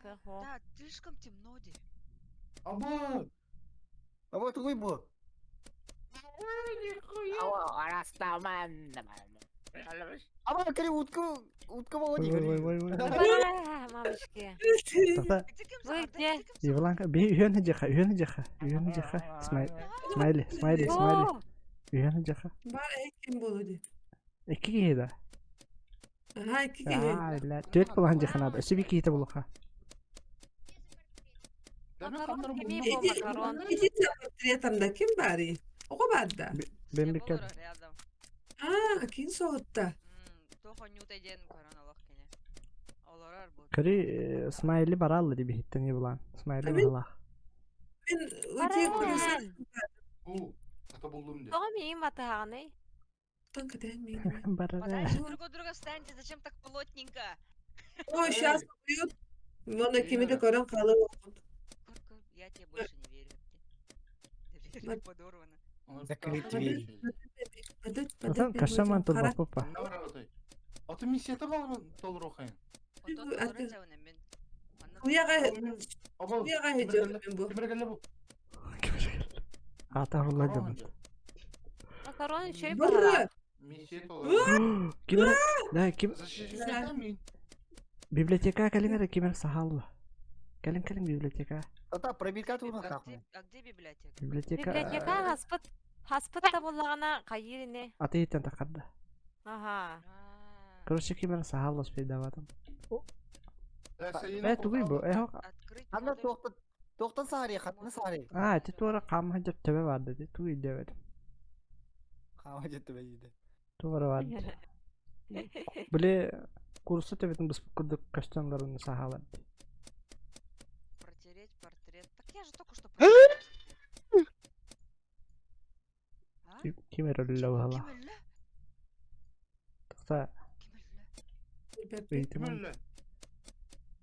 кыах суох. Да, слишком темно де. Аба! Аба тугуй бу? Аба кери утка утка Ой, боло ой, ой, ой, ой. Бара, мамочки. Тоқта. Где кем Вы саҕарда? где? Где кем Евланка, би үһүөн дьаха, үһүөн дьаха, үһүөн дьаха. Смайли, смайли, смайли, смайли. О, Үһүөн дьаха. Бар ким болу ди. Икки киһи да. Аха икки киһи. Аа, илэ. Түөрт булахан дьаханаада. Өссө би киһитэ булуха. Макарон кими бу макарон? Ити портретом да ким барый? Оҕо бар да. Бен бикер. рядом. Аа, кин соһутта. Туох онньуута диэн көрөн олох кини. Олорор бу. Кери смайли баралла ди биһиттен Евлан. Смайли Амин. баһалаах. Мин ути Баран. У, это булдум де. Тоҕо миигин батыһаҕыный? Тон кэтээн миигин. Барара. Подальше друг от друга встаньте, зачем так плотненько? Ой, сейчас убьют. Вон кими да көрөн хаалар Көр, көр, я тебе больше не верю. Дверь подорвана. Закрыть дверь. Отон кашаман турбаппа. Аты миссията бар толрохайын. Отон толору дьэвнэ мин. Уяга Аба, уяга хеджер бу. кимер бу. Ата хуlla дьабын. Макарон үчүгэй Бары. баһалаах. Миссия толору. Ким Да, ким Защищай мин. библиотека кэлин эрэ кимер сахалла. Кэлин кэлин библиотека. Тата пробирка тугун А хахмын. где, а где библиотека? Библиотека Библиотека хаспыт хаспыт да буоллаҕына хайыыр ини. аты иттен тахарда. Аха. А. Короче, кимер сахалла успейдаватым. Э, тугуй бу? Э, Открыть Ханна модуль. туохтан туохтан саарый, ханна саарый. А, ити туора хаама дьап төбө бар деді. Тугуй диэбэтим. Хаама дьэ бэйиде. Туора бар. Били курса төбөтүн быспыт курдук көстөн ларын сахалар. Протереть портрет. Так я же только что протерла. А? Ким эрэ өллө баһала. Ким өллө? Тахта Ким өллө? ыйтым. Ким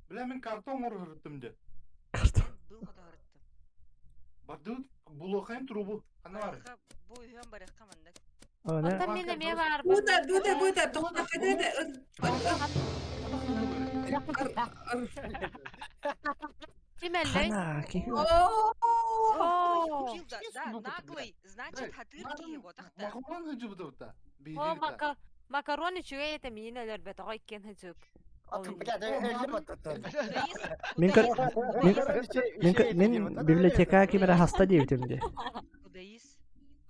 Бля, мен картон орырыттым де. Картон. Был хотоһорыттым. Бардыбыт булуохайын трубу. Ханна бар. Барыха, бу үһүөн барыахха маннык. Оне Онтон мин эмиэ баарбын. Буда, буда, буда, тоқта кэдэ Ким өллөй? хана ки. Оо! Оо. Убил, да, да, наглый. Значит, хатырки его тахта. Махаман хыджыбыта. Оо, мака макарон үчүгэй этэ миин өлөрбөт оҕо иккиэн хыдьып. Атын бля, өллө баттаттан. Кудаис, Мин кудаис, Мин мин библиотека кимер хаста диэбитим ди. кудаис.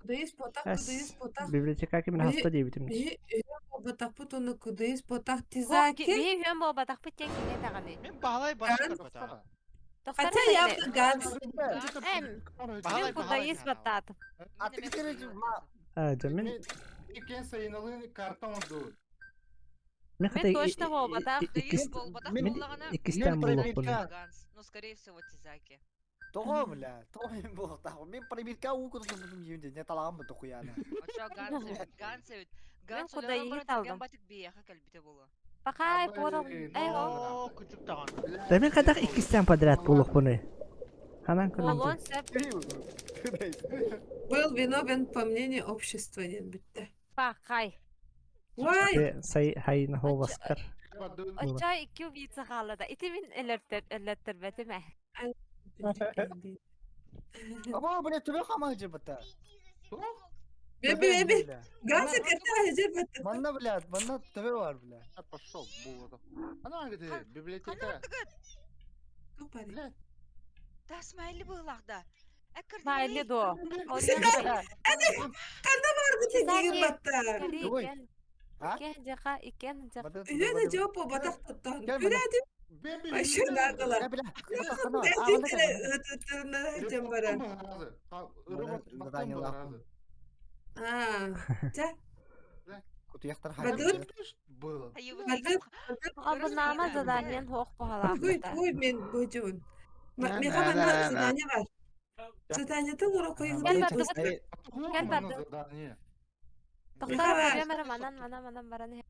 Кудайыс потах, Эс. кудайыс потах. Библиотека кимер хаста диэбитим ди. Батахпыт оны кудайыс потах Оо, тизаки. биһи үһүөн буолбатахпыт диэн кини даҕаны. Мин баһылай Ган. башка Тохтор Хотя я бы ганс. Эм, Баһылай, мин баһылай кудаис наһаа. баттаатым. Аты кери ма А, дьэ мин Иккен сайыналын картон орду. мин Мин хата точно буолбатах. иккис Кудаис буолбатах Мин- буоллаҕына, иккистээн Мин булуохпун. пробирка. Ганс. Ну, скорее всего, Тизаки. Тоҕо бля, тоҕо мин буолтах. Мин пробирка уу кутутум дьиим не талаҕым бу тохуяна. Очо Ганс эбит, Ганс эбит. Ганс Мин өлөрөн кудаиһы баран талдым. түргэн батык биһиэхэ кэлбитэ буолуо. Пахай, порох. Эй, о. Оо, күчүк даҕаны. Да мин хайдах иккистээн подряд булуохпунуй? Ханан көрөн Буолуон сөп. Был виновен по мнению общества диэн бүтте. Пахай. Вай! Сай хайна ховаскар. Оччо икки убийца хаалла да. Ити мин өлөртөр өлөртөрбөтүм ээ. Аба бля, төбө хаама хыджыбыта. Беби, беби. Ганса кэртэ хеджер баттат. Манна бля, манна төбө бар бля. Пошел, булду. Ана где библиотека. Тупари. Бля, Да, смайли быһылаах да. Смайли дуо. Ханна бар бу тигин батта. Дуй. А? Иккен дьаха, иккен дьаха. Үһүөн жопо батах тоттон. Кэл Күрээдим. Беби. Вообще нагло. Бля, баран. Аа, чэ. Кутуяхтар Бадыр. Было. Бадыр. Абынама заданиен хоох Тугуй, баһалаахпыта. тугуй мен быжыбын. Меха манна задание бар. Заданиета лора Кэл койгу. бардыбыт. Кэл бардым. Задание. Тохтоо, Меха көрүөм эрэ манан манан манан баран иһэ.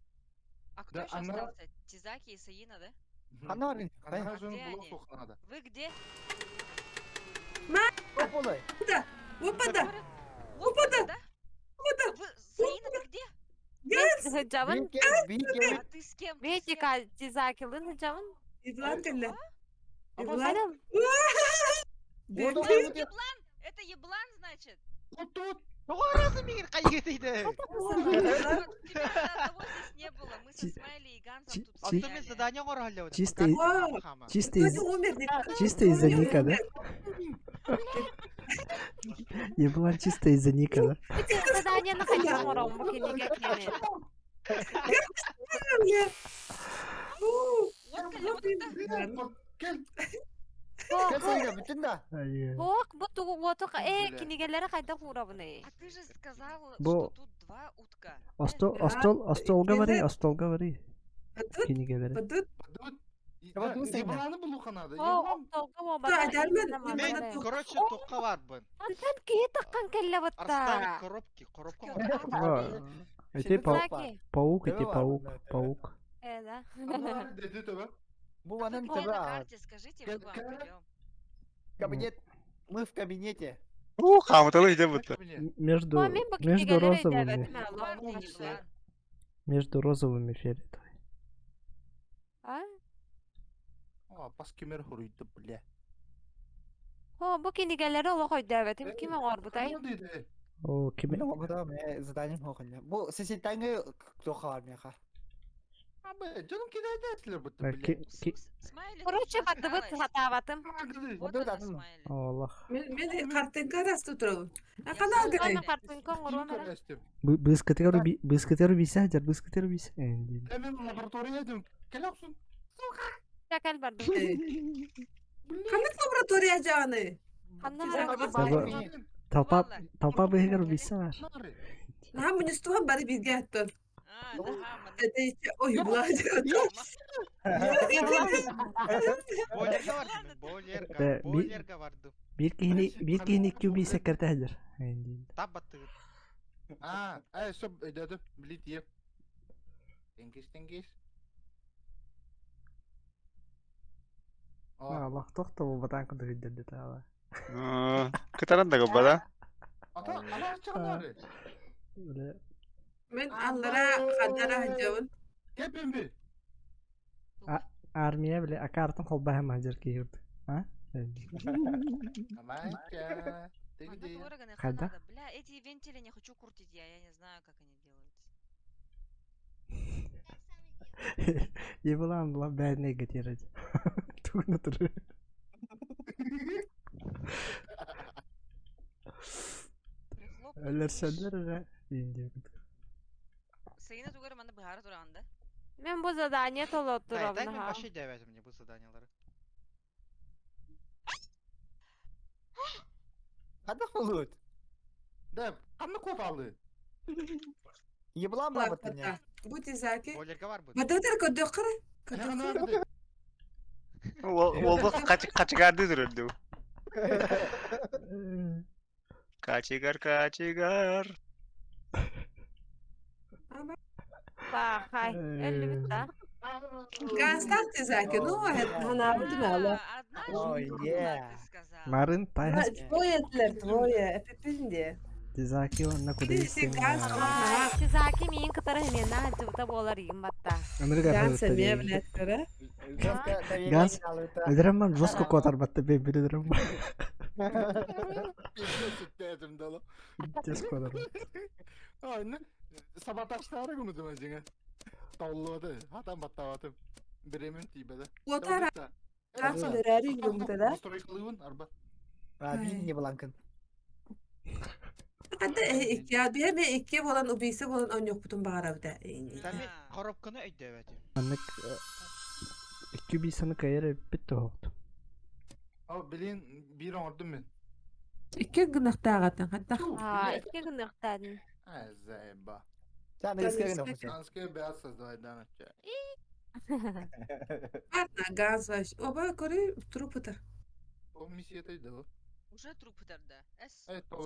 А кто Да, еще она- остался? Тизаки и Саина, да? Ханна бар. Она же Где блок они? сух надо. Вы где? Ополой. Опада. Опа, да? Опада. Вы, Саина, ты где? Хыдьабын. А ты с кем? Ты с Бетика Тизакилын хыдьабын. Иван кэллэ. Еблан. Вот он, Это вот еблан! Это еблан, значит? Вот тут. Тоҕо араас миигин хайгытыйды? Вот, тебя же одного здесь не было. Мы со Смайли и Гансом тут Оттон мен стояли. задание оҥороллобут. Чисто О, Чисто Кто из не умер? Никто чисто из-за не Ника, да? умер. Еблан чисто из-за Ника, да? Задание на хайдах оҥоробун бу кинигэ кини. Бля. Фу. Вот, Коля, вот это... Вот, Кел. Ох, Кел Сайга, бүтүн да. Ай, ох, бу тугу уоту э Бля. кинигэлэри хайдах уурабыный? А ты же сказал, Бо- что тут два утка. Остол, Да. остол, остол говори, Кинигэ- остол говори. А тут, Кинигэлэри. а тут Вот. Вот мы Сайга. Ебланы булуха надо. О, Еблан. остолга Да, буолбатах, Дармен, иннэ Мен, манна. короче, туохха барбын. Антон киһи таххан кэллэ Расставить батта. коробки, коробка оҥорор. Эти Заки. паук, эти Төбө паук, бар, бля, паук. Э, да. Анары деди төбө. Бу А вы манан где төбө на аа. карте? Скажите, мы к вам Кел- придем. Кабинет. Мы в кабинете. Уу, хаамыталы идэ бутта. Кабинет. Между, О, мин бу между кинигэлэри розовыми, өйдөөбөтүм ээ, Бар олох ты еблан. между розовыми фиолетовыми. А? А, пас кемер хуруйду, бля. О, бу кинигэлэри олох өйдөөбөтүм. Ким оҥорбутай? Ким деди? О, ким... Мен оҥордум, ээ, заданием хоқыння. Бу сеситаңы туохха бар миэхэ. Абы, жаным кидайдасылар бутта, Э, бля. ки- Смайли тут Короче, бардыбыт осталась. сатаабатым. Вот Вот она, это, Смайли. О, Аллах. мен мен картинка раста турабын. А Я канал сама грей. Аны картинка оҥоруом эрэ. Быскытыгар уби... Быскытыгар убийся, дьэр, быскытыгар убийся. Э, дии. Мен лаборатория дедим. Келепсин. Чакал бардым. Канык лаборатория жаны. Ханна Сен баран. Таба- Толпа, Валла. толпа быһыгар убийся бар. Наһаа мунньустуһан бары бииргэ аттан. А, да, мана- Это ой, бла. Бойлерга бардым мен, бойлерга, Э, би- бойлерга бардым. Биир киһини, биир киһини икки убийся кэртэ дьэр. Э, дии. Тап баттыгыт. А, ай, сөп, өйдөдүм. Билит еп. Тенгиз, тенгиз. О, Аллах, тохто буолбатаан курдук өйдөрдө таала. Кытаран да гыббада. ата, ана чыгынары. Бля, Мен аллара хадара хадьабын. Кепин би. Армия, бля, акаартын холбаһа мадьар киһи А? Э, дии. Амайка. Манна Тегиди. туораганы Хайда? надо. Бля, эти вентили не хочу крутить я, я не знаю, как они делаются. Еблан була бәріне кетереді. Тугуна турар. Прихлопнуть Өлөрсөллөр эрэ. Индия. Сайына тугары манна быһаара тураҕын да? Мен бу задание Дай, дай мен толоттуробун. вообще дәбәтим мне бу заданиялары. Хадах болуут. Да, канны коталы. Еблан бар бутта. Бу тизаки. Бойлерга барбын. Бадыдар көдө кыры. Анары Ол качыгарды дүрөлдү. Качыгар, качыгар. Бахай. Өллүбүт да. Ганстар тизаки. Ну, ханабы мала. А, Одна же Ой, была, е. ты сказала. Марын тайхас Двое тлер, двое. Эпипинде. тизаки онна куда Си ганс. Аа, Тизаки миин кытары хэмиэнэ хадьыбыта буолар игин батта. Ганс эмиэ билеттері. Ганс. Өдөрөмман жестко котар батта бе биледерем. Дедим дало. Тез котар. Айны саботажтары күнү жеңе. Тауллады. Хатан баттабатым. Биремен тийбеде. Отара ганс өрәри гүмтэ да. Стройкалыгын арба. А, бин ебланкын. Хадда икки биһэ икки болан убийса болан оньокпутун баарабыта. Тами коробканы өйдөбөтүм. Аннык икки убийсаны кайра бит тоғыт. А, билин бир оңордум мен. Икки гынахтаагатын хадда. Аа, икки гыныктадын. Ай, заеба. Саны искерин оқышы. Ганская бәс создавать даноча. Барна ганс ваш. Оба көрі трупыта. О, миссия это да. Уже труп да. Эс. Ай, то.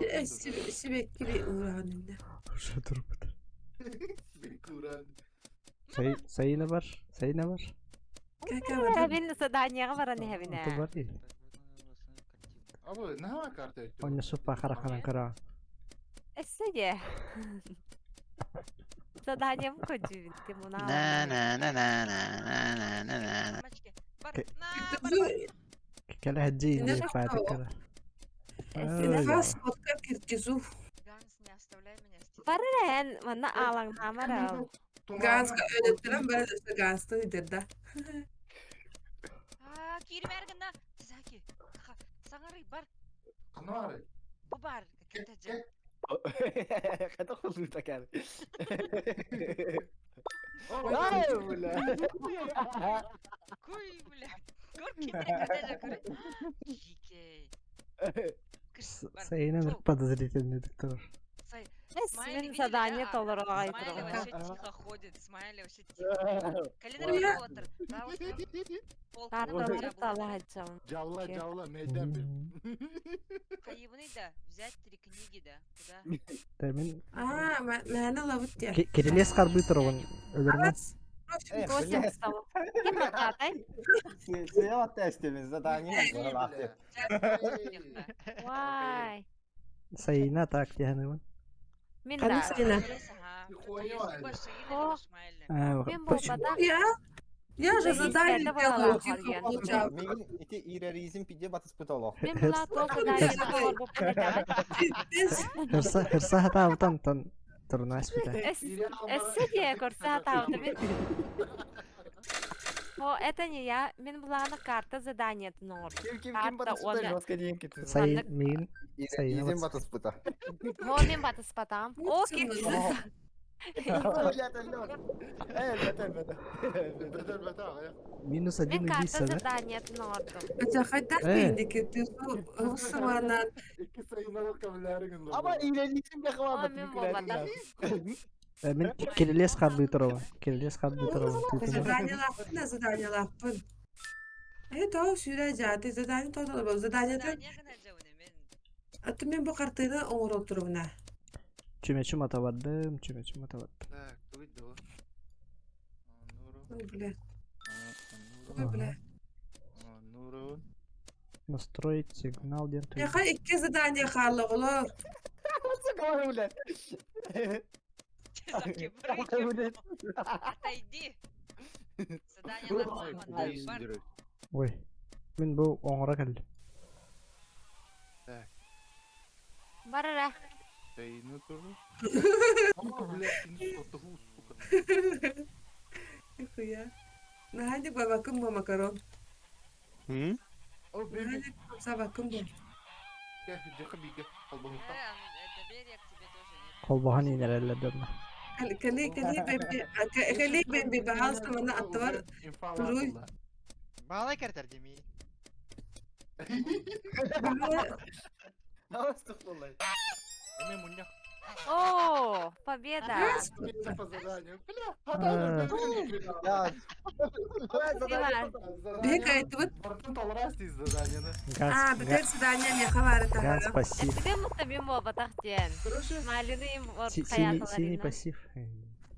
Сибекки би ураанында. Уже турбут. Куран. Сайына бар, сайына бар. Кака бада. Эбин заданияга баран Ото эхэбинэ. бар и. Абы, нахава карта өттү. Онна суппа хараханан кара. Эссе де. Заданием көдүбүт муна. На на на на на на на на на. Мачки. Бар. Ке- На, бар, бар. Кэлэ Сине дии паатыккара. Сине сфоткай киргизу. Ганс, не оставляй меня здесь. Баран, манна аалаҥнаамара. Ганска өлөттөрөн баран өссө Ганстан идерда. А, киирмээр гына. Тизаки. Саҥарый бар. Ханары. Бу бар. Кэтэжэ. Хата хулута кэр. Ай, бля. Куй, бля. Көр китре кэтэжэ көр. Кикей. Кыш, бар. Сайына Чоу. подозрительный доктор. Сай, Эс Смайли мин видели, задание да? толоруга Смайли айтырым. вообще тихо ходит. Смайли вообще тихо. Календарь отыр. Карталары талаһачам. Жалла, жалла, мейден bir. Хайыбыный да, взять три книги, да. Куда? Тэмин А, мээнэ лабыт я. Кирилес харбы турабын өлөрмө. Э, Костя бля. встал. Ким баттаатай? Сыя тестimiz задание бар. Вай. Сайына так диһаныбын. Мин Ханнык да. Сайына? Мин буолбатах. Я? Я же Зависит задание от делаю, этого тихо Харьяна. получал. Мигин ити иреризм пиде батыспыт олох. Мин була туох задание толорбуппун этэҕин. Пиздец. Хырса хырса хатаабытан тан турунаас битэ. Эс эссе дие көрсө хатаабыта мин. О, это не я. Мин булаҕына карта заданиетын оҥордум. Ким ким ким Карта батыспыта уонна жестко диэн китин. Сайын мигин Сайына Иреризм батыспыта. О, мин батыспатаҕым. О, киргиз. минус Мин один карта убийца, да? заданиетын оҥордум. Это хайдах Э. дейдики, ты сыманан. İki sayınalık kabullerin Ama иреризм О, мин буолбатах. Мин Кирилес харбы турабын. Кирилес харбы турабын. Задание лаппын, задание лаппын. Э, то сюда жаты, задание то то задание то. А то мен бу картины оңорол турубуна. Чүмэчүм атабардым, чүмэчүм атабардым. Так, туйду. Ой, бля. Ой, бля. Нуру. Настроить сигнал диэн туй. Яха икки задание хааллоҕолор. Отойди. Задание лаппын, бар. Ой. Мин бу оҥоро кэллим. Барара. Sayını туру. Ama бля, сука. Нихуя. Наханdik бабакым бу макарон. М? О, бэби. Наханdik сабакым бу. Gel, жакы биге. Албан. Доверия к тебе тоже нет. Холбоһон иинэрэллэр дьонно. Кали кали бэби кали бэби баһаалыста манна аттыбар туруй. Баалай кертер деми. Эме муньяк. О, победа. По заданию. Бля, хата. Бек айтыбыт. Бартын толрас из задания. Ганс, А, бетер задание меха бары Ганс тахара. пассив. Тебе муста мин буолбатах диэн. Короче, Малины им Синий, синий пассив.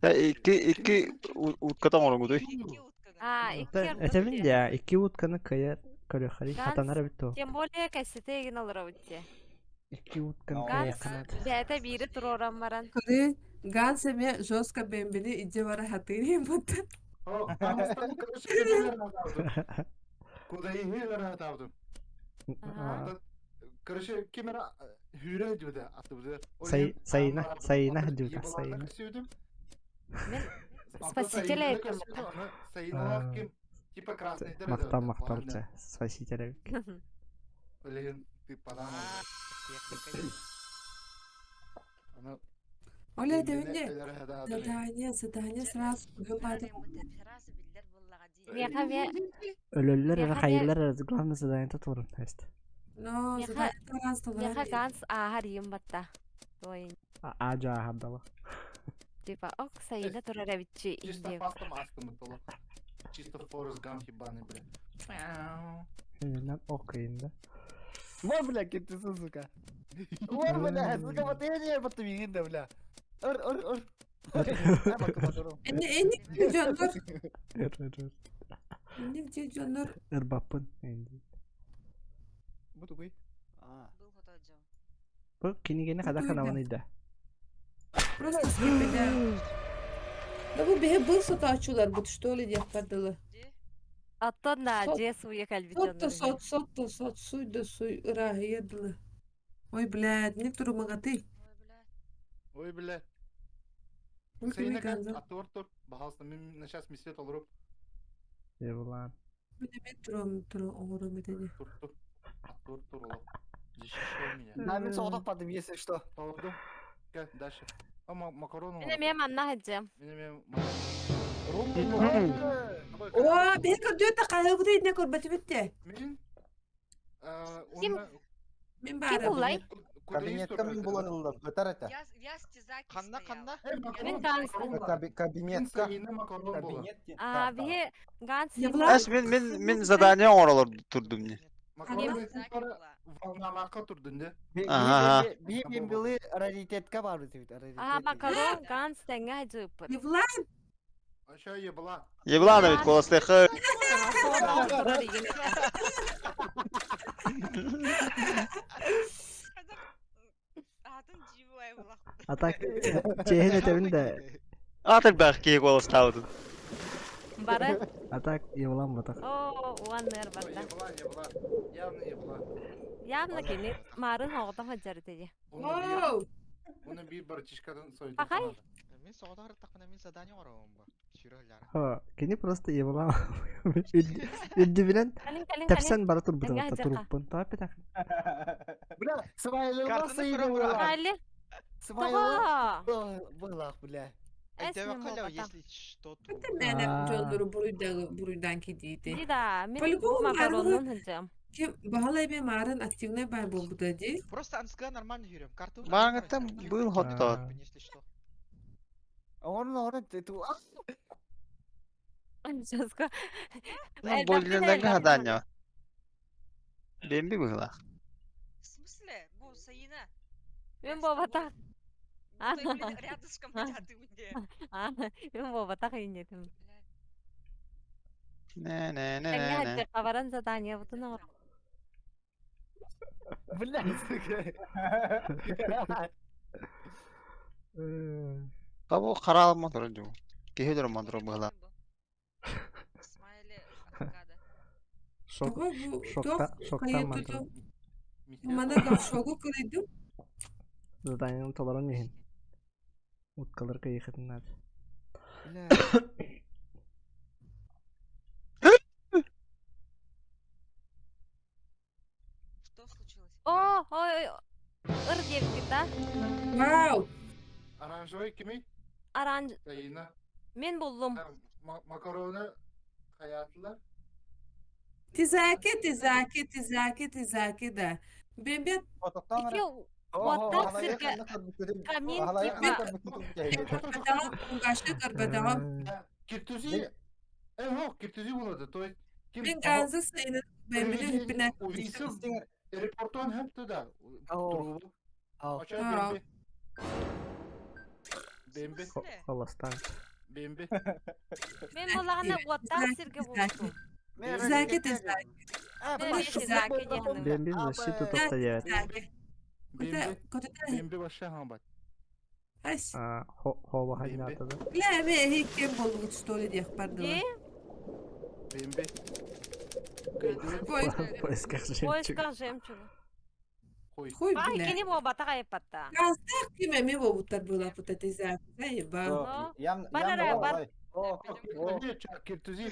Та икки икки утката оҥоруҥутуй. Икки утка. А, икки Это мин дия, икки утканы кыйар көрөхари Ганс. хатанара битто. Тем более кэссите олоробут дии. Икки утканы Ганс. кыйар ханат. Бэйэтэ биири туруоран баран. Кали Ганс эме жестко бэмбини иджи бара хатыри бутта. О, Амстан, короче, кеделер хатаудым. Куда ихилер хатаудым. Ага. Короче, кемера хүрэ дюда атыбыды. Сайына, сайына дюда, сайына. Мин спасителя этим. Сайына ким типа красный Мактал, мактал, чэ. Спасителя. Блин, ты панама. Аны Оля дэвинне. Задание, задание сразу бүгүн бааты. Миэхэ ме Өлөллөр эрэ Миэхэ хайыллар эрэ главное задание турун тест. Но Меха- задание сразу миэхэ толорар. Ганс ааһар иим батта. Ой, Аажа ахардала. типа, ок, сайына турар эбитчи Чисто индиэ. фастом астым толо. Чисто Форест Гамп ебаный, бля. Хинен окейн да. Вор, бля, киртисин, сука. Вор, бля, сука, вот я не батымигин да, бля. Ор, ор, ор. Энни энни дьоннор. Эр эр эр. Энни дьоннор. Эр баппын. Бу тугуй. А. Был хотоджо. Бу кинигени хада ханаваны да. Просто скипеде. Да бу бэһэ был сотаачулар бут что ли диэх бардылы. Ди? Оттон на Сот дьиэ сууйа кэлбит сот да дьоннор үһү. сот, сот да сот, суй да суй, ырааһыйа дылы. Ой, блядь, не турумагатый. Ой, блядь. Ой, блядь. Ой, Сайына кэл, кими аттыбар тур. Баһаалыста, мин на сейчас миссия толоруп. Евлан. Мен турам, турам, оҥором этини. Тур, тур. Аттыбар тур, олох. Защищай меня. Да, мин соҕотох бардым, если что. Толордум. Кэл, дальше. А, макарон Мин оҥорор. эмиэ манна сылдьыам. Мин эмиэ макарон. Оо, биһи көрдүө да хаһыыбыт иннэ көрбөтүбүт де. Мин Ким онно Мин ким баарым. буллай? куда Кабинетка мин булан ыллым. Ытар этэ. Я с Тизаки Ханна стояла. ханна? Э, Мин макарон, Ганс. макарон бар. Мин Кабинетка. сайына макарон буолар. Кабинет диэн Аа картаҕа. биһи Ганс Евлан, Эс мин мин мин задание оҥоролор турдум не. Макарон Ким? этин Тизаки бара была. волнамака турдун де. Аха. Биһи били раритетка бар бит, Аа раритет. макарон Ганс тэҥҥэ сылдьыппыт. Евлан, Аша ебла. Евлана ведь колостыхы. Соҕотоҕун турар игин. Атын живой была. А так чэһин этэбин да Атыр бах киһи колостаабытын. Бары. а так Евлан батах. Оо, уаннар барда. Ебла, ебла. Явно ебла. Явно кини марын оҕотох сылдьар этэ. Воу! Оны бир братишкадан сойду. Пахай. Мин соҕотох ырыттахпына мин задание оҥоробун бу. Сүүрэ Ха, кини просто Евлан. Үрдүбүнэн Калин калин калин. тэпсэн бара турбутун Тэҥҥэ атта сылдьыахха. туруппун. Тоҕо эппэтэх. Бля, свайлыла Картаны сайына көрө была. Кали. Свайлыла Тоҕо. была, бля. Эс мин Айдабакка буолбатах. если что то. Это мэнэ Аа. дьоннору буруйдан буруйдан кидиити. Ди да, мин бу По-любому макароннун сылдьыам. Ким баһылай мен марын активный бай болбута ди. Просто анска нормально yürüyorum. Карту Бааҥыттан быыл хоттоот. если что. Оҥорун оҥорун ту Анчаска. Ну, болленерге задание. Бемби быһылаах. В смысле? Бу Саина. Мин буолбатах. Той, блин, рядышком хотя ты мне. Аа, мин буолбатах иннетим. Не не не Тэҥҥэ не не. сылдьыахха баран задание бутун оҥор. Бля, сука. Кабу хараалма турар дьу. Киһи өлөр турар быһылаах. Смайли авокадо. Шок Тоҕо бу шокта туох шоктан хайа мантыр. туту мана горшогу кырыйдым. Заданиены толорон иһин. Уткалар кыйыхытын надо. Бля. Что случилось? Оо, ой, ыр диэбиккит да? Вау! Оранжевый кими? Аранж Сайына. мин буллум. Макароны хаятла. Тизаки, тизаки, тизаки, тизаки да. Бембет Ототтан Ити уоттаах сиргэ камин типа бадаҕа угашка көрбөтөҕүм. Киртузи. Э, хо, киртузи болады. То есть ким Мен ганзы сайыны бембили хүппүнэ. Убийца репортон хепті да. Ау. Трубу. Ау. Ача Аа. бемби. Бемби, В смысле? Холостан. бемби. Мин буоллаҕына уоттаах сиргэ булбутум. Тизаки, тизаки. Тизаки диэн. Бемби защиту тоқта девять. Тизаки. Бемби, Көтө бемби вообще хамбат. Ас. А, хоба ханята да. Бля, ме хиккен болугут что ли диэх Ди? бардылар. Бемби. Кайдыбыт Ой, В поисках жемчуга. Поисках жемчуга. хуй. хуй Бай, бля. кини буолбатах айыппатта. Ганзах ким эми болбуттар буолаппыта тизаки. Заеба. Бар эрэ, бар. Киртузи.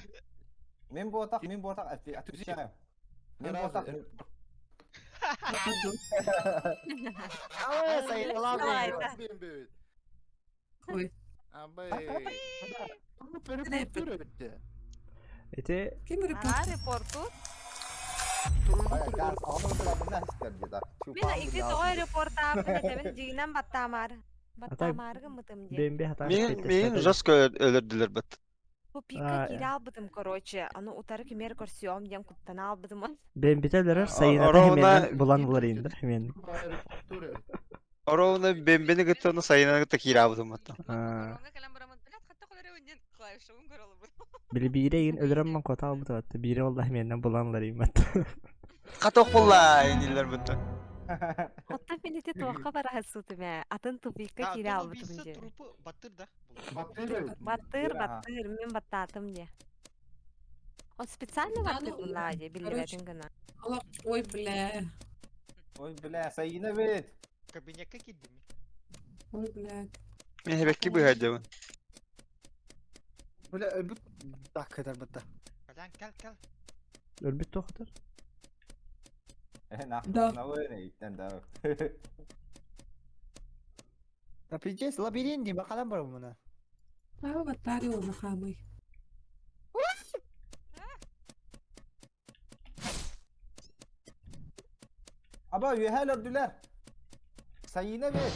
Мин буотах, мин буотах, отвечаю. Мин буотах. Ау, сайыла, бля. Бемби. Хуй. Абай. Репортер өтті. Эти Ким репорт? Аа, репорту. Мин ити тоҕо репортааппын этэбин дьиҥинэн баттаамаар. Баттаамаарга мытым дии. Бемби хатан Мин мин жестко өлөрдүлэр бат. Тупикка Аа, киирэ албытым, короче. Аны утары кимээр көрсүөм диэн куттана албытым. Бембителер сайыната Оровна хеменен булан булар инде хемен. Репортер. Оровна бембини кытта сайына кытта киирабытым батта. Аа. Макаронга кэлэн бараммын, блядь, хатта холары өннен клавишабын көрө олобун. Били бире ин өлөрөм ман кота албыт атты. Бире олла хеменен булан лар имат. Каток булла инилер бутта. Оттон мин ити туохха бараһы мэ. Атын тупикка Да, киирэ дом албытым убийца дии. трупы баттыр да. Баттыр. Баттыр, баттыр, мин баттаатым дии. Он специально Да, баттыр ну, булла дии, короче. биллибэтин гына. Алак, ой, бля. Ой, бля, Саина бит. Кабинекка киирдим. Ой, бля. Мен хэбэкки быһайдыбын. Бля, өлбүт так кытар бытта. Кэлэн кэл кэл. Өлбүт тоқтар. Э, нахуй, Да. на иттен да. Да пиздец, лабиринт дим, бакалам бар муна. Аба баттари ол хамый. Аба, үөһэл өрдүлэр. Саина бит.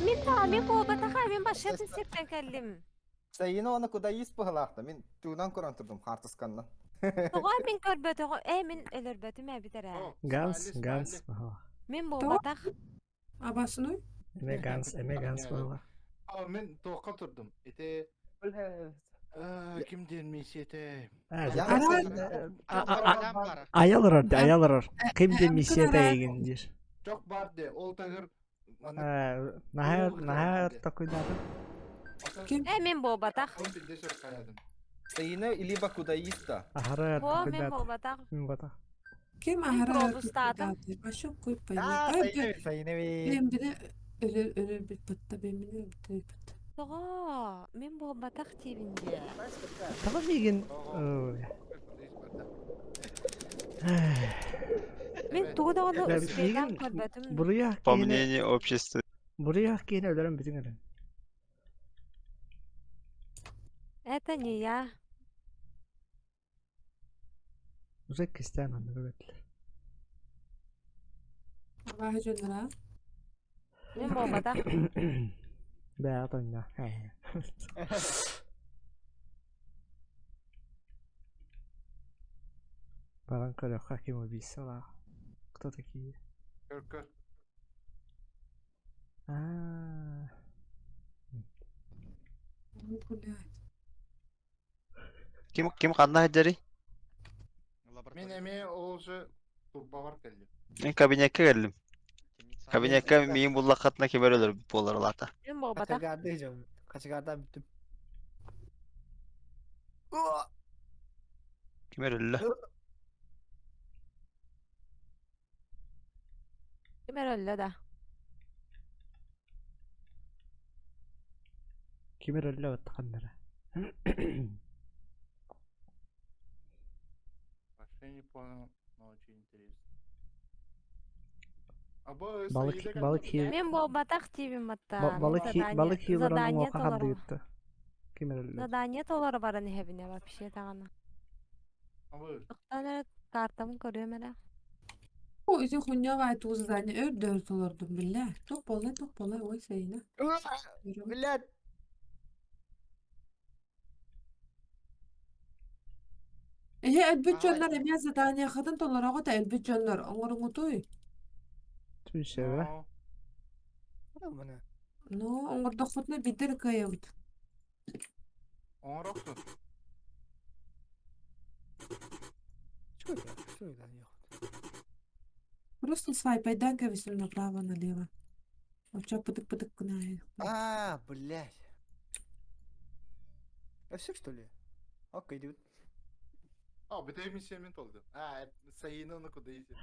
Мин та, мин буолбатаха, мин башатын сиртен кэллим. Саина оны куда ис быһылаахта. Мин туунан көрөн турдум хартысканнан. Тоҕо мин көрбөтөҕө, э мин өлөрбөтүм эбит эрэ. О, Ганс, смайли, Ганс. смайли. Баһыла. Мин буолбатах. Абасыны? Эме Ганс, эме Ганс баһыла. А, мен тоққа тұрдым. Ите, Бля. ким диэн миссияте? А, Я Ара- Саина. Кэлэн бара. Аялар орды, аялар ор. Ким де Э, миссия кынара. тайгин дир. Чок бар де, ол тагыр аны Нахар, нахар такой даты. Ким? Э мин буолбатах. Он билде сөп каядым. Саина либо куда иста. Ахара О, такой мин даты. буолбатах. Мин бата. Ким Мин ахара пропустаатым. Башок куй пойми. А, Ай, Саина бит, Саина бит. Мен бине өлөр өлөр бит батта, мен бине өлөр бит. Тоҕо, мин буолбатах диибин дии. Тава мигин. Мин тугу даҕаны Э, успейдаан мигин көрбөтүм. Бурия По киһини мнению общества. Бурия киһини өлөрөн бүтүн эрэ. Это не я. Уже Кристиан анны бөбөтлөр. Абаһы жоннора. Мин буолбатах. Бә атанна. Баран көрөххө ким убийца ла. Кто такие? Көр көр. А. Ой, блядь. Ким ким ханна хаджари? Мен эме ол же турбалар келди. Мен кабинекке келдим. Кабинекке миин буллаккатына кемер өлөр болар улата. Мин буолбатах. Качагарда жом. Качагарда бүттүм. Кемер өллө. Ким эрэ өллө да. Кимер өллө баттаханнара. Вообще не понял, но очень интересно. Аба, Балык Саида балык как- хи Мин буолбатах диибин батта. Мин балык хи задание балык хилорон задание оңоха толору. хардыытта. Кимер өллө. Задание толору баран иһэбинэ вообще даҕаны. Аба, Тоқтан эрэ картамын көрүөм эрэ. О, ити хуйня бай туу задание өр дөр толордум биллэ. Тук болай, тук болай, ой, Саина. Блядь. Эһэ өлбүт дьоннор эмиэ задание хатын толорого да өлбүт дьоннор оҥоруҥутуй. Түншебе. о, Муна. Ну, оҥордохпутуна биирдэ кыайабыт. оҥорохсун. Что это? Что это? Просто свайпайдан кэбисим направо налево. Оча пытык-пытык гынай. А, блядь. А все что ли? Окей, dude. А, бүтэ миссия мен толду. А, Саина оны куда изи.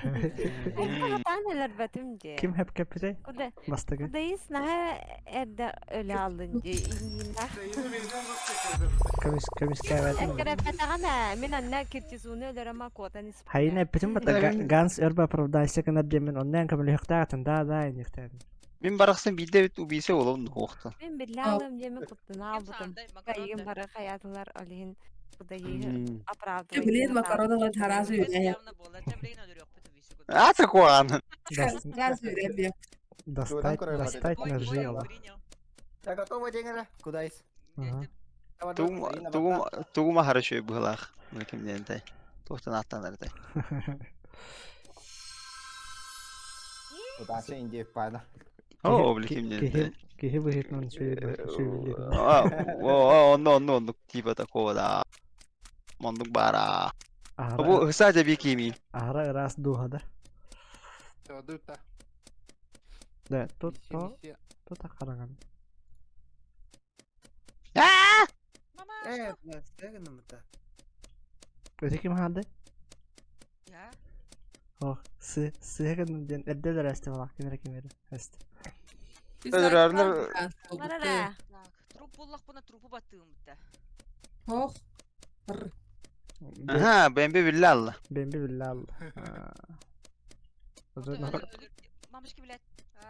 Хатаан өлөрбөтүм дии. Ким хэп кепите? Куда Бастыгы. Кудайыс наһаа эрдэ өлө аллын дии. Иҥииннэх. Саина мейден рус Көмүс көмүс кәбәтин. Эккиреппэтэҕинэ, мин анна киртизуну өлөрөмө куотан испитэ. Хайна эппитин бата Ганс өрбө оправдайся гынар диэмин оннан көмөлүөхтаатын да да инихтэн. Мин барахсан биирдэ бит убийца болом хуохта. Мин биллэ алым диэмин куттана Ким албытым. саардай макарон Кайыгын да. бары хаятылар олиһин кудайы оправдывать Блин, макароналар таразы Өс үрэ. явно буолар. Чэ, билигин өлөрүөхпүт убийца курдук. А такуан. Таразы үрэ бе. Достать, көрөр достать Ой, на ой, жило. принял. Я готова, деньги. Куда есть? Ага. Тугум тугум тугума хорошо быһылаах. Мына ким диэнтэй. Туохтан аттан эртэй. Удача индиев пана. Оо, били ким диэнтэй. Киһи быһытынан сүйбүллү. А, о, онно онно оннук типа такого да. Мондук бара. Бу Ахара хысаажа би кими. ахара ырас духа да. Тута. Да, тут Миссия, то миссия. тут ахараган. Мама, Э, блядь, стегнем это. Өтө ким хаалды? Я? Ох, сы сыһа гынным диэн эрдэ өлөрөөстө балаах ким эрэ ким эрэ эст. Өлөрөөрүлэр Барара. Так, труп буллахпына трупу баттыым бутта. Ох. Аха, бэмби биллэ алла. Бэмби биллэ алла. Мамочки, блядь.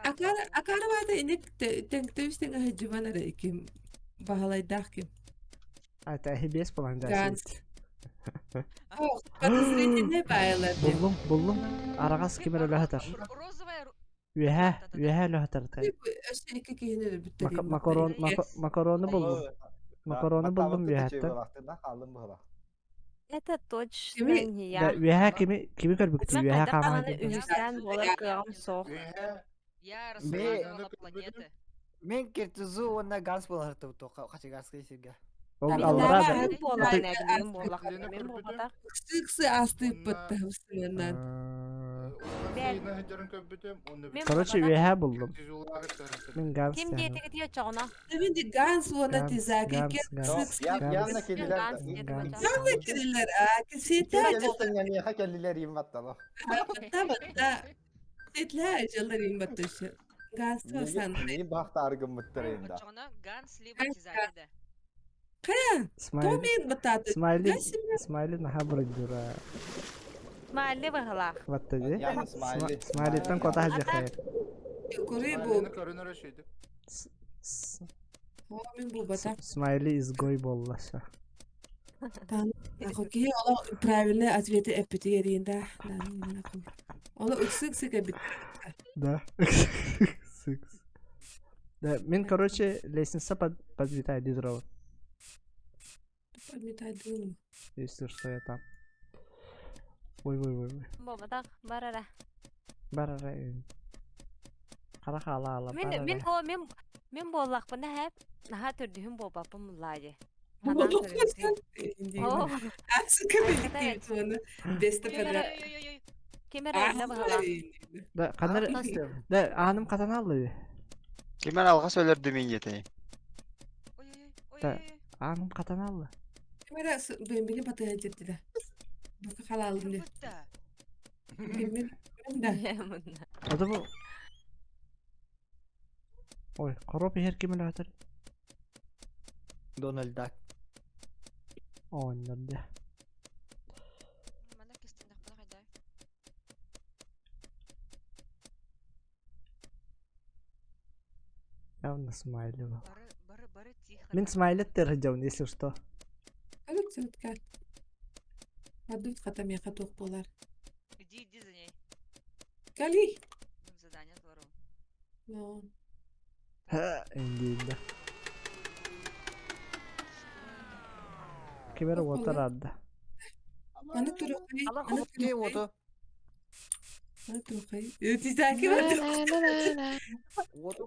Акара акара баата иник тэҥтэбис тэҥ аһыдьыбан эрэ ким баһылайдаах ким. А, это бес болан Ганс. Ох, подозрительный байлар. Буллум, буллум. Араҕас ким эрэ өлө Розовая Үөһэ, үөһэ өлө сытар. Өссө икки киһини өлөрбүттэр. Макарон, макароны буллум. Макароны буллум үөһэттэн. Хааллым быһыла. Это точно не я. Үөһэ кими кими көрбүккүтүй? Үөһэ хааман Үһүстээн буолар кыаҕым суох. Я рассматривала планеты. Мен киртизу уонна газ буолар туохха хачыгаскай сиргэ. Ол аллара да. Буолар мен буоллах мен буолбатах. Ыксы астыыппыт таһымсыгынан. Короче, үөһэ буллум. Мин Ганс. Ким диэтигит очоҕуна? Мен де Ганс уонна Тизаки Явно келилер. Явно келилер. А, кисета. Миэхэ келилер им баттала. Батта батта. Сетле жылдар им баттышы. Ганс сан. Мин бахта аргыммыттар инда. Очоҕуна Ганс либо Тизаки да. Кая? Томи бататы. Смайли, Смайли наха бұрындыра. Смайли быһылаах. Батта ди. Смайлиттан кота хажахайыр. Көрей бу. Мен бу бата. Смайли изгой боллаша. Киһи оло правильный ответы эппити еринда. Оло ыксы-ыксы кэбит. Да. Ыксы. Да, мен, короче, лестница под, подметает дрова. Подметает дым. Если что, я там. Ой, ой, ой, ой. Бобатах, барара. Барара. Хара хала ала. Мин мин о мин мин буоллахпына хэп наһаа төрдүһүн буолбаппын муллаадьы. Ким эрэ Да, ханнар Да, ааным хатан аллы. Ким эрэ алҕас өлөрдү мин диэтэй. Да, ааным хатан аллы. Ким эрэ бэмбини батыһа дьирдилэ. Бука халаалым де. Бэмбин да. Ото бу Ой, хоруоп иһэр ким өлөөтөр? Дональд Дак. Оонньор дэ. Манна кистэнэхпинэ хайдай. Явно смайли был. Бары, бары, бары тихо. Мин смайлет тердем, если что. Алып Мадут хата миэхэ туох буолар. Иди, иди за ней. Кали. Задание толору. No. Индиилдэ. Ким эрэ уотар арда. Аны турукай. Ала хопки уоту. Аны турукай. Тизаки бар. Уоту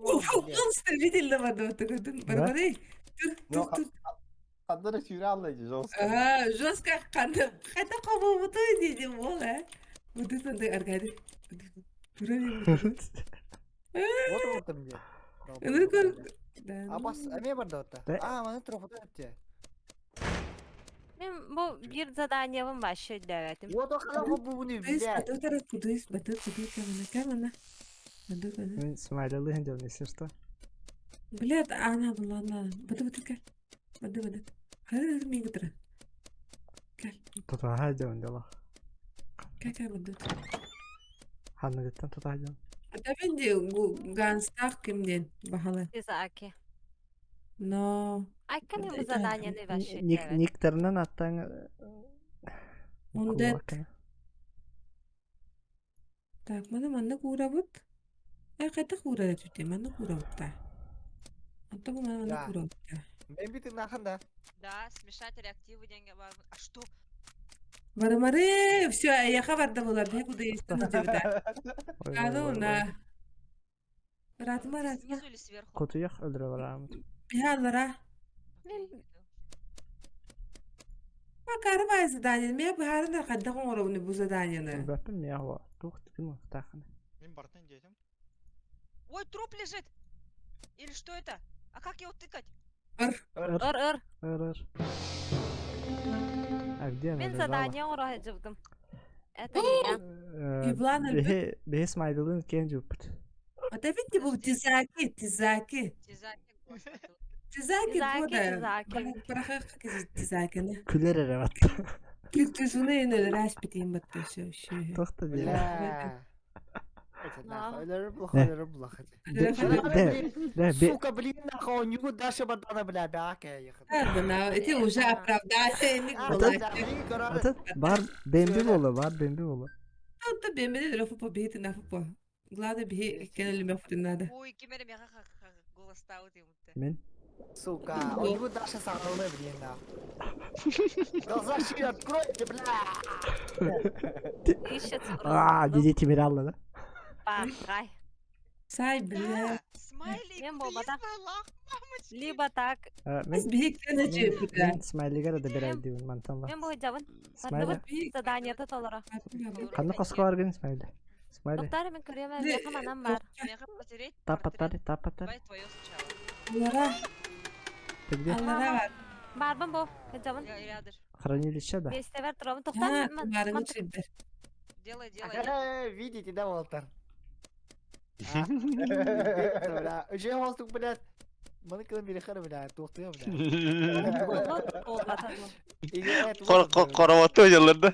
Видели барды көрдүн. Барбарай. Тур тур тур. Ханнары сүүрэ аллайжы жестко. Аа, жестко ханна. Хайда кобобуту дедим ол, э. Буду сондай аргады. Уоту уотум же. Аны көр. Абас, эме барды ота. Аа, маны трофота өттө. Мен бу бир заданиябын вообще өйдөөбөтүм. Уоту хала хоббуну биле. Бatu тара кудуис, бatu кудуис камана камана. Бatu бatu. Мин смайлылыын дем, если что. Блядь, ана булана. Бatu бatu кел. Бatu бatu. Хары мин гытра. Кел. Тутаха дем дела. Кел кел бatu. Ханныгыттан тутаха дем. Ата мен де ганстах кимден бахала. Тизаки. Но. Айкан бу заданияны вообще Ник өйдөөбөтүм. никтеринен аттан Онда Так, маны манна куурабыт. Э, кайта куурара түтэ, манна куурабыт та. Антон бу маны манна Да. куурабыт та. Мен битин нахан да. Да, смешать реактивы деньги. А что? Барымары, все, яха барда була, бе куда есть да. Ану на. Ратма, ратма. Снизу или сверху? Кутуях өлдүрө барамыт. Бихалара. Окей, иду. Макарбай задание, мен бахарына кайда коңоробуну бу заданияны. Бәппин мия хуа. Тух тикин тахын. Мин бартын диэтим. Ой, труп лежит! Или что это? А как его тыкать? Ыр. Ыр ыр. Ыр ыр. А где она Мин лежала? задание оҥоро сылдьыбытым. Это я. Ивлана Биһи биһи Смайлылыын киэн дьуппут. Это видите, был Тизаки, Тизаки. Тизаки господи. Тизаки Тизаки, года. Тизаки. Парахах Тизаки. Күлэр эрэ батта. Күлтүзүнэ инэлэрээс битиин батта все все. Туох да диэ. Бля. Это нахуй. Өлөрүм плохо, өлөрүм плохо. Дэ дэ дэ би Сука, блин, нахуй, у него Даша Бадана, бля, бяка, ехать. Эти уже оправдание Ата- Ата бар бэмби буолла, бар бэмби буолла. Та бэмбини дөрө фупа биһи тына фупа. Главное биһи кенелиме футунада. Ой, ким эрэ миэхэ голостаабыт юмутта. Мин Сука, у него Даша саҕалыы, блин, нахуй. Глаза шире откройте, бля! Ищет Аа, диди тимир алла да. Бахай. Сай бля. Да, смайлик, Мен ты буолбатах. есть мамочки. Либо так. Мин Биһи кенечи бля. мин Смайлигара да берәйдибин мантан ла. Мен бу жабын. Смайли. Биһи Заданиета толоро. Ханна хоско баргын Смайли. Смайли. Доктор мен көрөм, миэхэ манан бар. Миэхэ потереть Таппаттари, портрет. таппаттари. Давай твое сначала. Аллара, Ты где? аллара бар. Барбын бу. Жабын. Рядыш. Хранилище да. Миэстебер турамын. Ha, Токтор мен барыгын сирдер. Делай, делай. Видите, да, Волтер? Бля, уже воздух, блядь. Маны кылым бери бля, туохтуя, бля. Хоровотту дьалларда.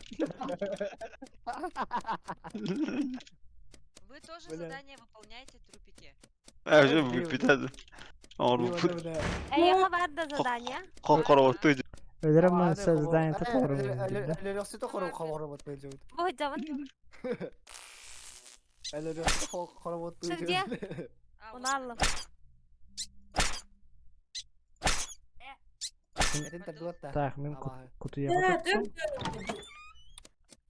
Вы тоже Бля. задание выполняете, трупики. Э, бүтәді. Оңор Эйиэхэ бар да задание. Хоровотту Өлөрөм мен задание толору. Өлөрөсү хору хоробот бөлжөбүт. Бу жабын. Өлөрөсү хоробот Шүрде. А, вот. Оны аллым. Так, мин кутуяга Да, тутсам.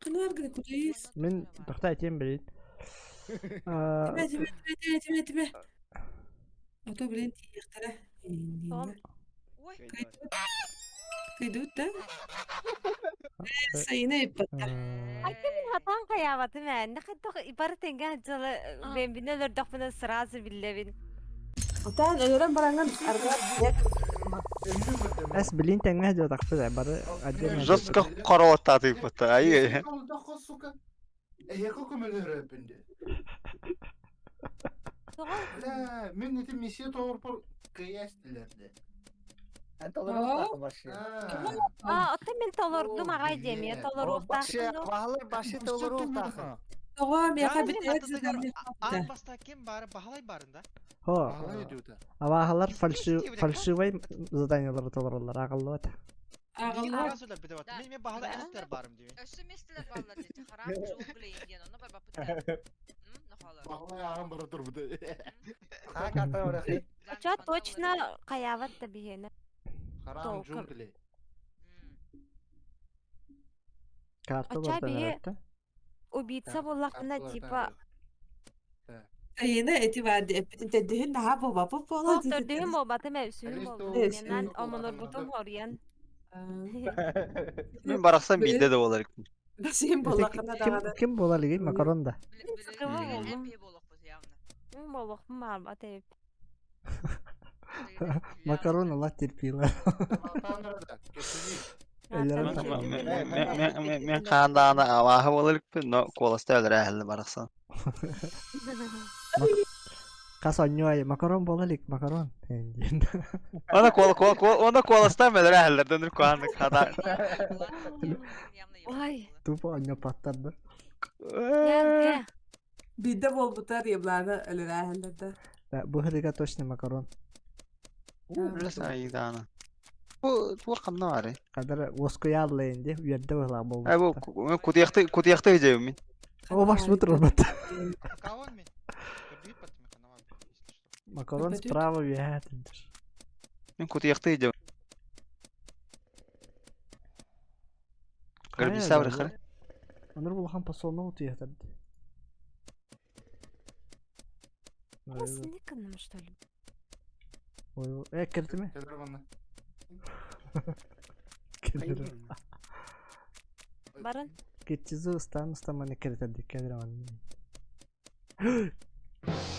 Кынар гына кутуйс. Мин тохта этиэм билин. Тиме, тиме, тиме, тиме, тиме. Ото блин тиехтара. Том. Ой, Кыйдут да? Сайына иппатта. Мин хатан каябатым ээ. Нахаттах бары тенге жылы бэмбине өлөрдөхпүнэ сразу биллебин. Отан өлөрөн баранган арга Эс билин тэҥҥэ дьотахпыт бары отдельно. Жестко хоровоттааты бата. Ай. Сука. Эйэко көмөлөрөпүн де. Тоҕо Бля, мен эти миссия тоорпор кыястилерде. Аа, оттон мен толордум аҕай диэмиэ толоруохтаахпын дуу. Баһылай башы толоруохтаахын. Тоҕо миэхэ Баһылай битээт атытыгар задание Аан баста ким бары баһылай барында. Хо. Баһылай диута. Абаһалар фальшивай заданиялары толороллар аҕаллыбат. Аҕаллар. Сразу да бит Мен мен баһылай эстер барым диби. Өссө местелер баллар дети. Харам джунгли индиан. Оны бар бапыта. Нахала. Баһылай ағам бара турбута. Ха карта орахи. Оча точно каябат да биһиэнэ. Харам Толком. джунгли. Карта Оча бардан биһи эрэтте. убийца буоллахпына типа Сайына эти бар эппитин теддиһин наһаа буолбаппыт буолла. Туох төрдүһүн буолбатым ээ, үсүһүн буоллум. Менен омонорбутум хоруйан. Мен барақсан бейде де болар. Сен буоллахына Ким даҕаны. ким буолар лиги макарон да. Сыкыбы боллум. болохпут явно. Мин буолуохпун баҕарбат эбит. Макарон ала терпила. Өлөрөм Мен қандааны абаһы болар но коласта өлөрө әһелли барақсан. Хас онньуай макарон буола илик макарон. Она кол кол кол она коласта өлөрө әһеллерден үр куаннык хата. Ой. Тупо онньо паттарды. Ялге. Биирдэ буолбутар еблана өлөрөөһөллөрдө. Бу хырыга точно макарон. Айдаана. Бу бу қанна бары. Кадыр воскуялла инди үерде була Ай бу болбут. кутуякты кутуякты жебим мен. О баш бутур бат. Кавон мен. Көрдүк бат мен канама. Если что. Макарон Бөтөт. справа үөһэ Мен кутуякты жебим. Грабиса бар хыр. Онор булхан посолно утуятарды. Сниканным, что ли? Ой, э кирдими? Келер бана. Кирдим. Барын. Кетчизу ыстан ыстаманы кирдерди келер ан.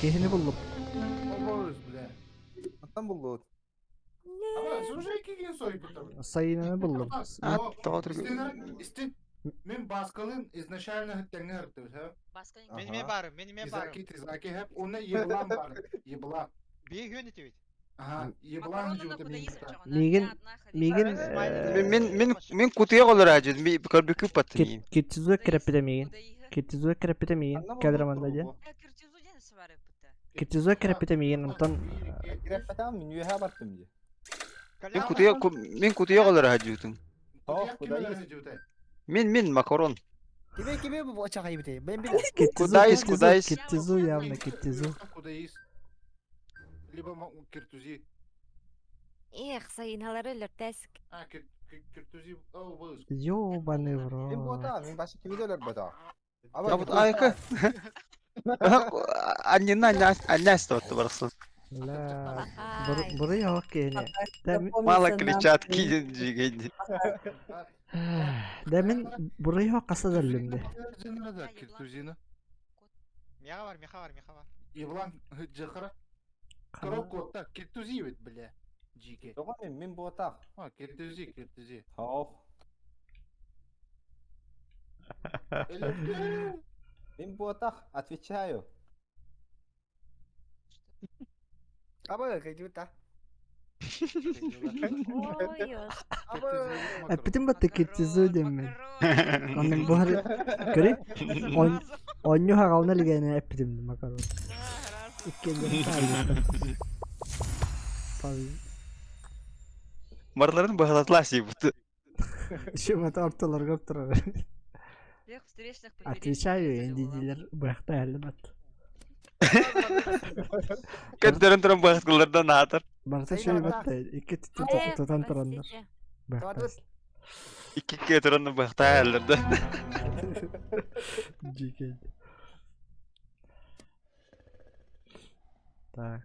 Кехини буллуп. Обоз, бля. Антан булду. Ама, слушай, кигин сойбуттар. Сайынаны буллум. Истин, мен баскалын изначально тэҥҥэ ыртыбыт, ха? Мен ме барым, мен ме барым. Изаки, Тизаки хэп, уна еблан бар, еблан. Бие хүн этибит. Ага, еблан жута мен. Мигин мигин Мен мен мен кутуя голор ажыд. Ми көрбүкү паттым. Киртизу кереппите мигин. Киртизу кереппите мигин. Кадраманда ден. Киртизу кереппите мигин. Онтон Киреппетам мин үөһэ бартым дии. Мен кутуя мен кутуя голор ажытым. Мен мен макарон. Кибе кибе бу очага ибите. Мен бил. Кудайс, кудайс. Киртизу явно киртизу. Кудайс. Либо киртузи. Эх, сайыналары өлөртәсик. А, киртузи, о, был. Ёбаный в Мен рот. буота, мен башы кибе өлөр бота. Я вот айка. Аннина аннас тотты барсын. Ла. Ай. Бурый хоккейне. Мало клетчатки жигенди. Да мен бурый хоккаса дөллүмдү. Киртузина. Меха бар, меха бар, меха бар. Еблан жахара. Коробку так, киртузи ведь, бля. Жике. Тоҕо мен мин буотах. А, киртузи, киртузи. Тоох. Мин буотах, отвечаю. Аба, кайдута. Ой, ёс. Аба. Эппитин батта киртизу деммин. Онун буһар көрү онню хагална лигене эппитим макарон. Иккенде Tabii. Барларын бахалатласи бут. Шымата ортолорго турар. Всех встречных Отвечаю, эндидилер быякта әлі бат. Көттерин туран бахаткылардан атыр. Барта шөй батта. Икки Э, тутан турандар. простите. Быякта. Икки көтөрөн бахта әллерде. Жеке. Так.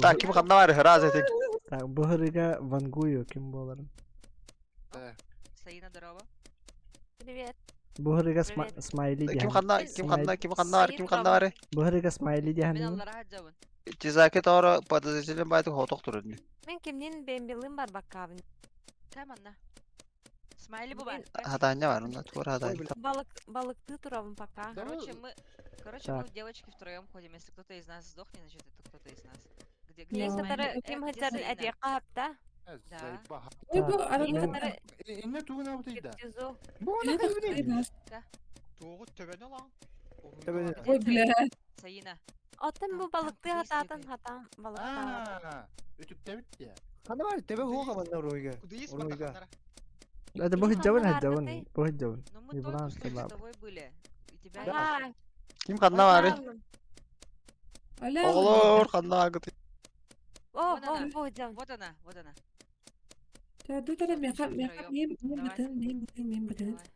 Так, ким ханна бар, раз этик. Так, бу Вангую ким боларын. Саина, здорово. Привет. Бу Привет. смайли Ким диэн. ханна, ким ханна, ким ханна бар, ким ханна бар. Бу смайли Мен диэн. аллара хаджабын. Тизаки тора подозрительный байтык хоток турар. Мен кимнин бембилин бар баккабын. Кам анна? Смайли бу бар. Хатanya бар, онда тура хатanya. Балык, балыкты турабын пока. Короче, мы... Короче, мы Так. девочки втроем ходим. Если кто-то из нас сдохнет, значит, это кто-то из нас. Где, где Мен Смайли? катары Э, ким где хатарын Саина? әдиэ каапта. Да. Ой, бу Мен Мен- катары Инне тугун абытыйда. киртизу. Бу на кайбини. Тоғы төбені лан. Төбені. Ой, бля. Саина. Оттон бу Там, балыкты там хатаатан бегает. хатаан балыкта. А, үтүктебит я. Хана бар, тебе хуга манна руйга. Кудайс Уруйга. бата Это бу хиджабын хиджабын. Бу хиджабын. Ну мы Не только бран, что с кебаб. тобой были. И тебя Ага. Ким ханна бар? Аля. Оглор ханна агыты. О, Вон о, она. бу жам. Вот она, вот она. Тәдүтәрә меха меха мин мин Давай. бытын мин бытын мин бытын. Давай.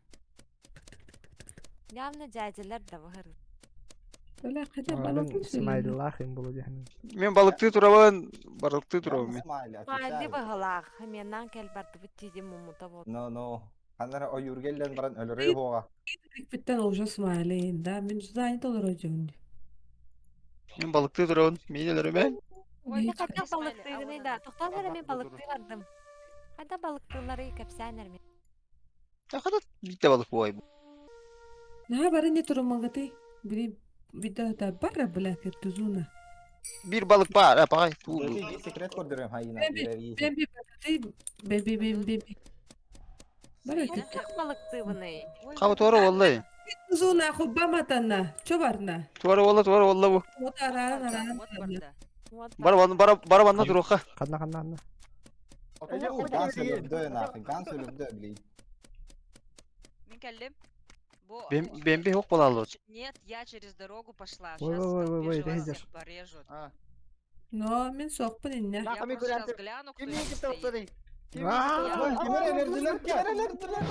Явно жажылар да бахар. Бля, хотя Мен балык смайлилах им болу диэн. Мен балыкты турабын, балыкты турабын мен. Смайли, Смайли отвечаю. бахалах. Менан кел барды бу тиди мумута бол. Но, но. Ханнара ойургеллен баран өлөрөй хуга. Биттен уже смайли, да, мин задание толор өҗүн. Мен балыкты турабын, мен өлөрөмөн. Ой, Мен где кайда Смайли? А, балыктыгыны вот да. она. Токтон эрэ мен Табак балыкты бардым. Кайда балыктылары кепсәнер мен. Хата битте балык бой. На бары не турмагаты. Били бидда та бара бля киртузуна. Бир балык бар, а пагай туу. Бир секрет көрдөрөм хайына. Беби, беби, беби, беби, беби. Бара Саина. Кайда балыктыбыны? Ой, Кабы вот туара она. воллай. Киртузуна хубаматана. Чо барна? Туара волла, туара волла бу. Вот аран Вот аран. барда, Вот барда. Вот Бар ван бар бар ванна туруха. Ханна ханна ханна. Ганс өлөрдө нахуй, Ганс өлөрдө, блин. Мен кәллем. Бу... Бем бемби хок болалы. Нет, я через дорогу пошла. Ой, Сейчас ой, ой, ой, в толпе же вас рейдер. всех порежут. А, Но мин сокпын инне. Я Нахуй просто сейчас көрәнтем. гляну, кто Ким здесь ким стоит. топтады? Ким Аа! Кимер өлөрдүлөр, кимер өлөрдүлөр?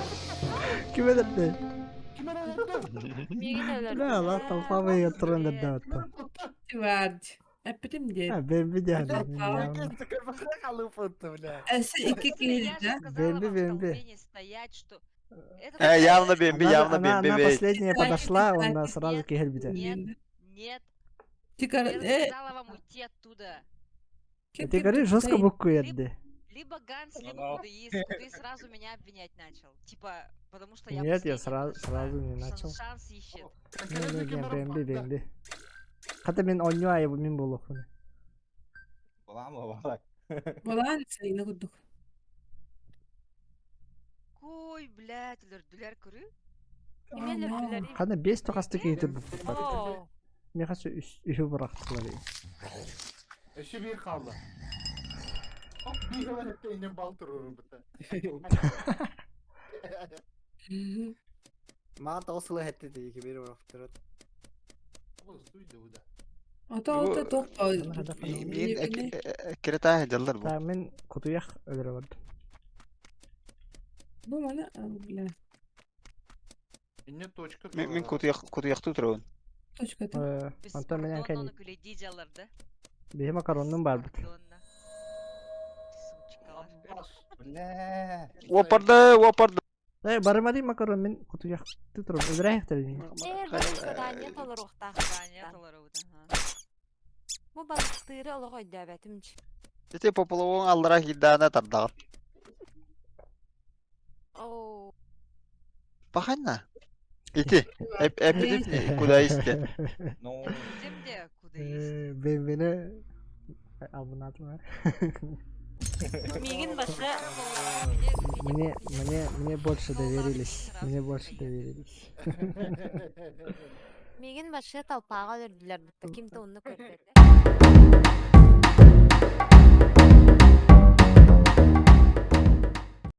Ким эдерди? Ким өлөрдү? Мигин өлөрдү. Ла ла толпа туран да Ким өлөрдү? Вард. Әппетим де. Ha бемби диэн. бля. Әсе ике Я килде. же сказала Бемби, вам в бемби. толпе не стоять, что... Это Э, явно бемби, Она, явно она, бемби. она бей. последняя подошла, он нас сразу кехельбите. Нет, нет. Тикар, Я э, сказала вам уйти оттуда. Ты говоришь, жестко буккуйерди. Либо Ганс, либо Кудеис. Кудеис сразу меня обвинять начал. Типа, потому что я Нет, я последняя сразу, подошла. сразу не начал. Шанс ищет. Не, не, не, бэмби, бэмби. Хата мен онньу айы мин буолуохпун. Булам балак. Булан сайына курдук. Кой, блядь, өлөрдүлэр көрү. Хана бес тухасты киһи турбуппут. Оо. Миэхэ үһү бырахтылар. Өссө биир хаалла. Оп, биир эбэтэ иннин бал турурубута. Маған тоғыз сылы хэтти дии кибер барахтырат. Ата алта тоқ Биир кирета дьаллар бу. Та мен кутуйах өлөрө бардым. Бу мана бля. Инне точка Мин мин кутуях кутуяхтуу турабын. Точка та. Онтон мен Беспардонно кэн күлэйдии дьаллар да. биһи макароннун барбыт. Беспардонно. Сучкалар. Бля. Уопарды, уопарды. Э, барымари макарон мин кутуйахтыы турабын. Өлөрө мин. Эр бары задание толоруохтаах. Задание толоробут, ага. Бу балыктыыры олох өйдөөбөтүм дьи. Ити пополовуҥ аллара киирдэҕинэ тардаҕын. Оо. Паханна. Ити. Эппитим куда исте. Ну, Ким де куда есть? Э, Бэмбини албынатылар. Миигин башы Мне, мне, мне больше доверились. Мне больше доверились. Миигин башы толпаҕа өлөрдүлэр бутта ким да онно көрбөтө.